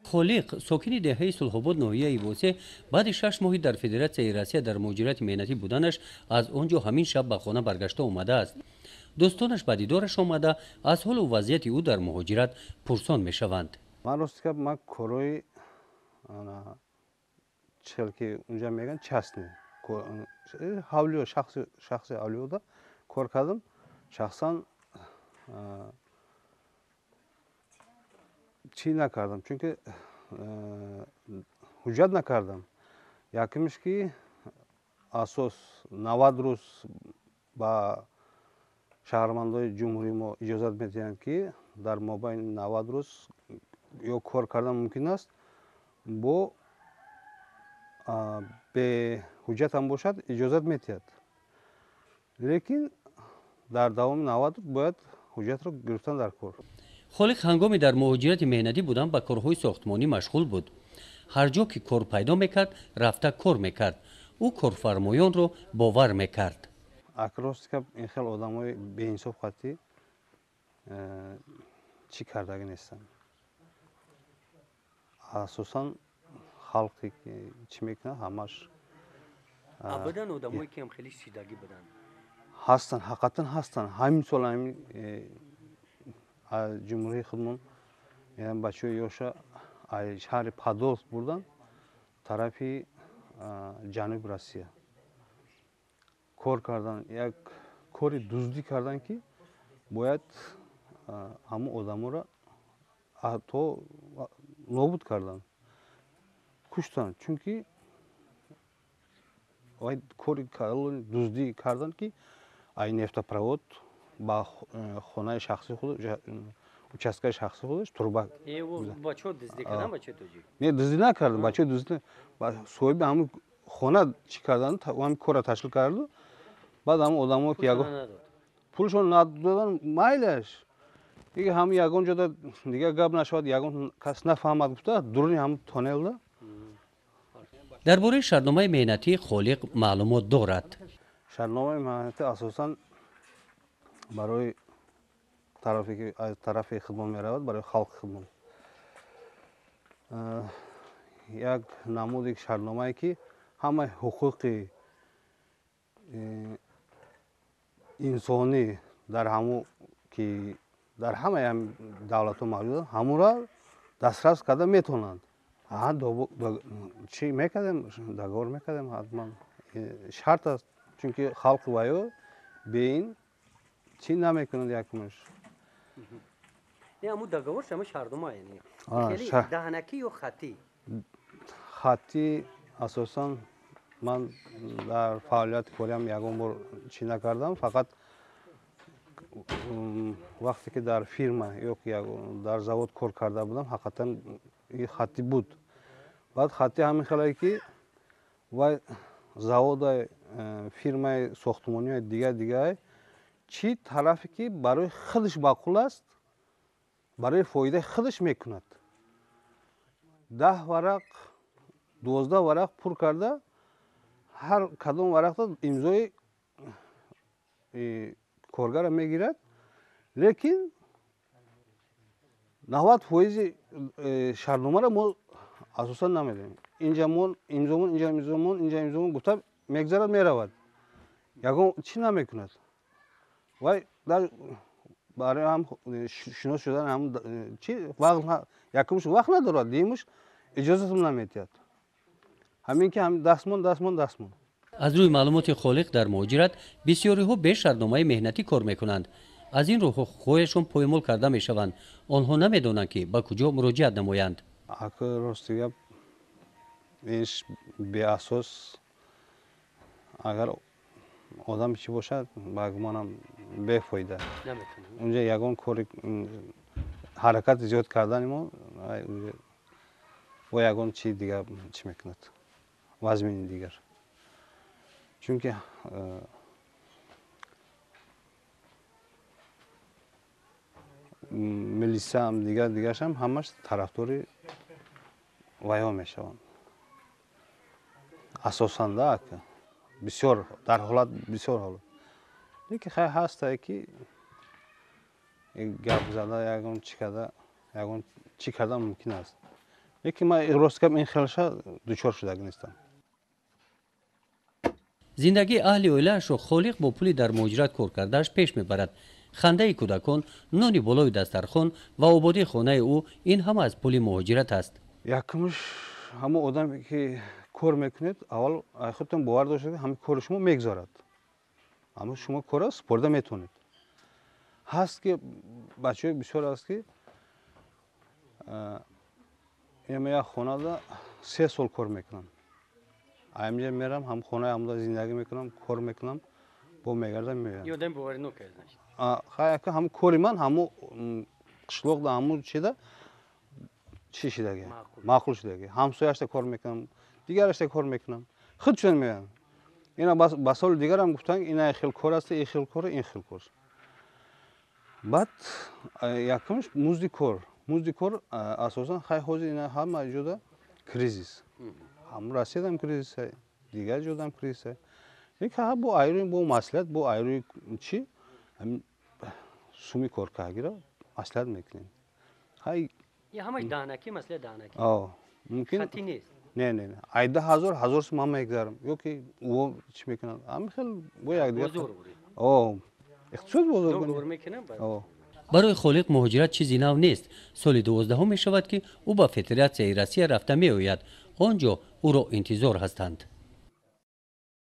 Холиқ, сокини деҳаи Сулҳобод ноҳияи Восе, баъди 6 моҳи дар Федератсияи Россия дар муҳоҷирати меҳнатӣ буданаш аз он ҷо ҳамин шаб ба хона баргашта омадааст. Дӯстонаш ба дидораш омада, аз ҳолу вазъияти ӯ дар муҳоҷират пурсон мешаванд. Ман, рости гап, ман корои чӣ ки унҷа мегӯянд, частный ҳавлиё, шахси ҳавлиёда кор кардам. Шахсан чӣ накардам, чунки ҳуҷҷат накардам. Якумш, ки асос 90 рӯз ба шаҳрвандои ҷумҳурии мо иҷозат медиҳанд, ки дар мобайни 90 рӯз ё кор кардан мумкин аст, бо беҳуҷҷатам бошад, иҷозат медиҳад, лекин дар давоми 90 рӯз бояд ҳуҷҷатро гирифтан дар кор. Холиқ ҳангоми дар муҳоҷирати меҳнатӣ будан ба корҳои сохтмонӣ машғул буд. Ҳар ҷо ки кор пайдо мекард, рафта кор мекард. Ӯ корфармоёнро бовар мекард. Рости гап, ин хел одамои беинсоф қатӣ чӣ кардагӣ нестам. Асосан халқе ки чӣ мекунад, ҳамаш Будан одамое ки ҳам хеле шидагӣ буданд? Ҳастанд, ҳақиқатан ҳастанд. Ҳамин сол ҳамин аз ҷумҳурии худмон бачаҳои ёша аз шаҳри Подолск бурдан тарафи ҷануби Россия, кор кардан, як кори дуздӣ кардан, ки бояд ҳамон одаморо то нобуд кардан, куштанд, чунки кори дуздӣ кардан, ки ай нефтопровод ба хонаи шахсии худ, участкаи шахсии худаш труба. Не, дуздӣ накардам, бачаҳо дуздӣ, соҳиби ҳамун хона чӣ кардан, ҳамин корро ташкил карду, баъд ҳамун одамо ки ягон пулшон надодан, майлаш, дига ҳамун ягон ҷода дигар гап нашавад, ягон кас нафаҳмад гуфта, дуруни ҳамун тоннелда. Дар бораи шартномаи меҳнатӣ Холиқ маълумот дорад. Шартномаи меҳнатӣ асосан барои тарафе ки аз тарафи хидмат меравад, барои халқи хидмат як намуди шартномае, ки ҳамаи ҳуқуқи инсонӣ дар ҳамун ки дар ҳамаи давлатҳо мавҷуданд, ҳамонро дастрас карда метавонанд. Чӣ мекардем, договор мекардем, ҳатман шарт аст, чунки халқи ваё бе ин чӣ намекунанд якумаш. Ҳамун договор шама шартнома даҳанакӣ ё хаттӣ? Хаттӣ. Асосан ман дар фаъолияти кориам ягон бор чӣ накардам, фақат вақте ки дар фирма ё дар завод кор карда будам, ҳақиқатан хаттӣ буд. Баъд хаттӣ ҳамин хелае, ки вай завода, фирмаи сохтмонии дигар дигар чӣ тарафе ки барои худаш маъқул аст, барои фоидаи худаш мекунад. 10 варақ, 12 варақ пур карда, ҳар кадом варақта имзои коргарро мегирад, лекин 90 фоизи шартномаро мо асосан намедонем. Инҷа мон, имзомон, инҷа имзомон, инҷа имзомон гуфта мегзарад, меравад, ягон чӣ намекунад. Вай барои ҳам шинос шудан ҳам чи вақт, якумш вақт надорад, дуюмш иҷозатам намедиҳад. Ҳамин ки дастмон, дастмон, дастмон. Аз рӯи маълумоти Холиқ, дар муҳоҷират бисёриҳо бе шартномаи меҳнатӣ кор мекунанд. Аз ин рӯ ҳуқуқҳояшон поймол карда мешаванд. Онҳо намедонанд, ки ба куҷо муроҷиат намоянд. Ака, рости гап, иш беасос агар одам чӣ бошад, ба гумонам, бефоида. Унҷа ягон кори ҳаракати зиёд кардани мо бо ягон чи дигар чӣ мекунад, вазмини дигар, чунки милисаам, дигар дигаршам ҳамаш тарафдори вайҳо мешаванд асосан да, ака. Бисёр дар ҳолат, бисёр ҳолат, лекин хай ҳастае, ки гап зада, ягон чӣ карда, ягон чӣ кардан мумкин аст. Лекин ман рост гап, ин хелша дучор шудаги нестам. Зиндагии аҳли оилаашро Холиқ бо пули дар муҳоҷират кор кардааш пеш мебарад. Хандаи кӯдакон, нони болои дастархон ва ободии хонаи ӯ — ин ҳама аз пули муҳоҷират аст. Якумш, ҳамон одаме ки кор мекунед, аввал худтон бовар дошта, ки ҳамин кори шумо мегзарад, аммо шумо кора супорда метавонед. Ҳаст ки бачаҳои бисёр аст, ки як хонада 3 сол кор мекунам, аимҷа мерам, ҳам хонаи ҳамда зиндагӣ мекунам, кор мекунам, бо мегардам, меоям. Ҳамн кори ман ҳамо қишлоқда, ҳамо чида чӣ шидаги, маъқул шудаги. Ҳамсояшта кор мекунам, дигарашта кор мекунам, худшон меоям. Ина ба соли дигарам гуфтанд, ина хел кор аст, ин хел кор, ин хел кор. Баъд якумш музди кор. Музди кор асосан, хай, ҳозир ина ҳама ҷода кризис, ҳам Россиядам кризис, дигар ҷодам кризис. Бо айрӯи бо маслиҳат, бо айрӯи чӣ суми коркаргиро маслиҳат мекунем. Мумкин не, не, не, ай 10 000, 1000 сум ман мегзарам ё ки ӯ чӣ мекунад, ҳамин хел бо якдигар иқтисод бозор. Барои Холиқ муҳоҷират чизи нав нест. Соли 12-ҳум мешавад, ки ӯ ба Федератсияи Россия рафта меояд. Он ҷо ӯро интизор ҳастанд.